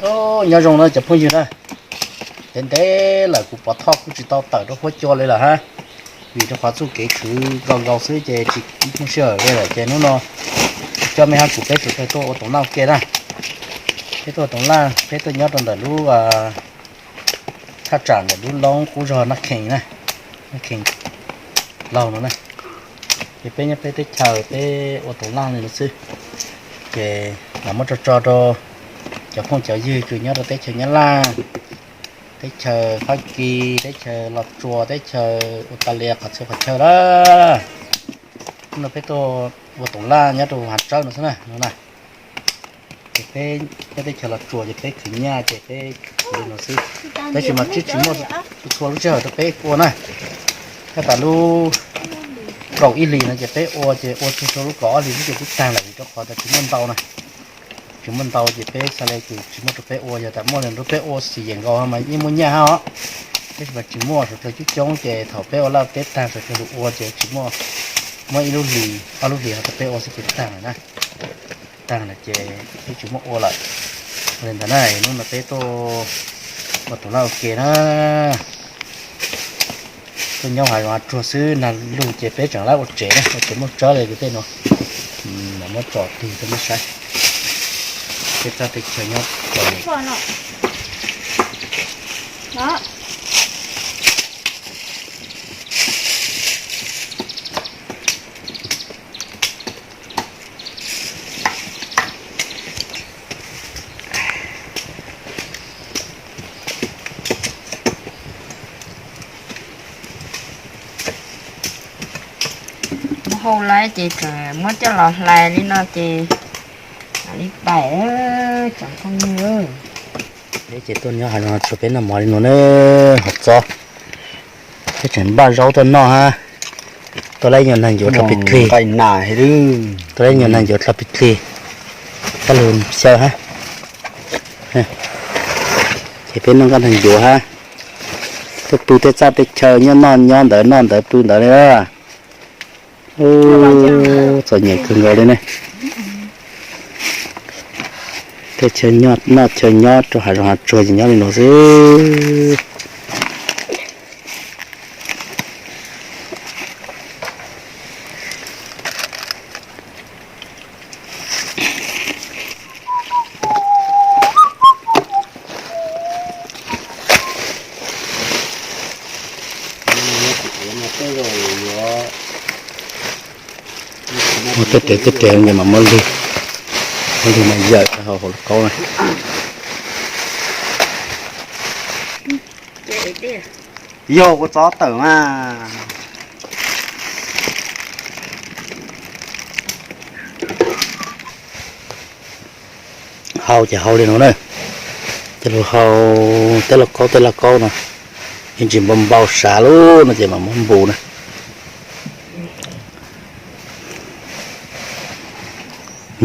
Nyob zoo na cov phooj ywg na, ntev ntev lawm kuv pov thoj kuj tsis tau tawm rau huab cua li lawm hab, vim rau qhov txuj kev khwv nkaus nkaus xwb ces tsis ib phooj sij hawm li lawm ces hnub no coj mej hab kuv peb sawv daws tuaj ua toov laj ua ke na. Peb tuaj ua toov laj, peb tuaj nyob rau ntawm lub thaj tsam ntawm lub loob qub zog Naj Khees na, Naj Khees laug no na. Ces peb nyob peb teb chaws peb ua toov laj li no xwb. Ces mam muab tso tso rau cov phooj cov ywg kws nyob rau teb chaws Nyab Laj, teb chaws Fab Kis, teb chaws Los Tsuas, teb chaws Australia, qhov txhia qhov chaw lawm. Hnub no peb tuaj ua toov laj nyob rau Hav Tsawb no xwb na, no na. Ces peb nyob teb chaws Los Tsuas ces peb khwv nyaj ces peb khwv li no xwb, tab sis mas tsis tsis muaj txhua lub sij hawm rau peb ua na. Tab tas lub kaum ib hlis no ces peb ua ces ua tsuag tsuag lub kaum ob hlis xwb ces twb tag lawm vim rau qhov tias tsis muaj ntau na. Tsis muaj ntau ces peb xav li ces tsis muaj rau peb ua, yog tas muaj li rau peb ua xim yeem nkaus mas yeej muaj nyaj hab os. Tab sis mas tsis muaj, suav dlawg coob coob ces thaum peb ua laj teb tag suav dlawg lug ua ces tsis muaj, muab ib lub hlis ob lub hlis ho rau peb ua xwb ces tag lawm na. Tag lawm ces peb tsis muaj ua lawm. Li ntawd na, hnub no peb tuaj ua toov laj ua ke na. Tuaj nyob hav zoov hav tsuag xwb, nag lug ces peb tseem lab ua tsev na, ua tsev muaj tsawb li kwv tej no. Mam muab tso tig rau nej saib. Peb txoj teb chaws nyob txom nyem. Muab hau lawm ces tseem muab coj los hlais li no ces mam li pais tsoom phooj ywg. Peb ces tuaj nyob hav zoov hav tsuag peb noj mov li no na, hov txob. Peb tseem npaj zaub tuaj noj hab. Tuaj laib nyuag nag ncuav dlhau plig plig. Tuaj laib nyuag nag ncuav dlhau plig plig, coj lug xyaw hab. Ces peb noj nkauj nag ncuav hab, tuaj pw tej txaj tej chaw nyob noj nyob ntawd noj ntawd pw ntawd li. Txom nyem kawg nkaus li ne. Tej chaw noj chaw nyob rau hav zoov hav tsuag ces nyob li no xwb. Muab tej rev tej rev ces mam muab lwg, muab lwg mas yawm hauv hauv lub kaub na. Yog ua txob tawm mas. Hau ces hau li no na, coj lug hau tej lauj kaub tej lauj kaub no, yeej tsis npau npau sav lawm no ces mam muab npu na.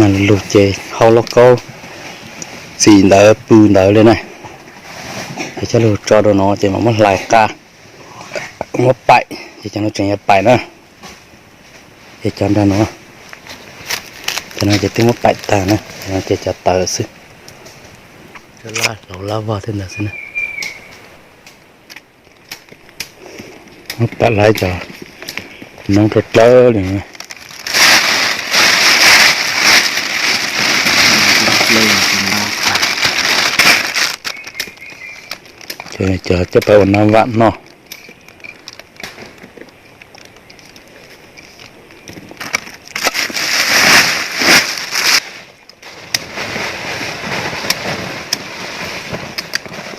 Mas lug ces hau lauj kaub txim ntawd pw ntawd li na. Ces coj lug tso rau no ces mam muab hlais qa, muab paim, ces cov no tseem yuav paim na. Ces cov nrag no, cov no ces twb muab paim tag na, ces cov tawv xwb. Cov lab hlauv lab vog tej ntawd xwb na. Muab paim hlais cov noob rau dlawb li. Cov coj pab ua nab vam noj.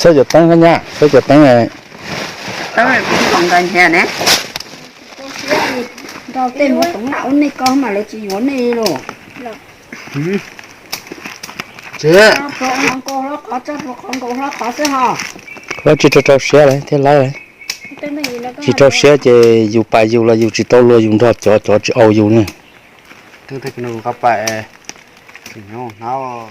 Txhawb cov teeb koj nyab, txhawb cov teeb. Nrog tej muab toov laj ua nej ko mas lawv tsis yuav nej los. Qhov tsis rau rau siab lawm thiab lawm. Tsis rau siab ces yus pais yus los yus tsis tau luag yus nrog cov cov tsis au yus ne. Nqa pais, hnab.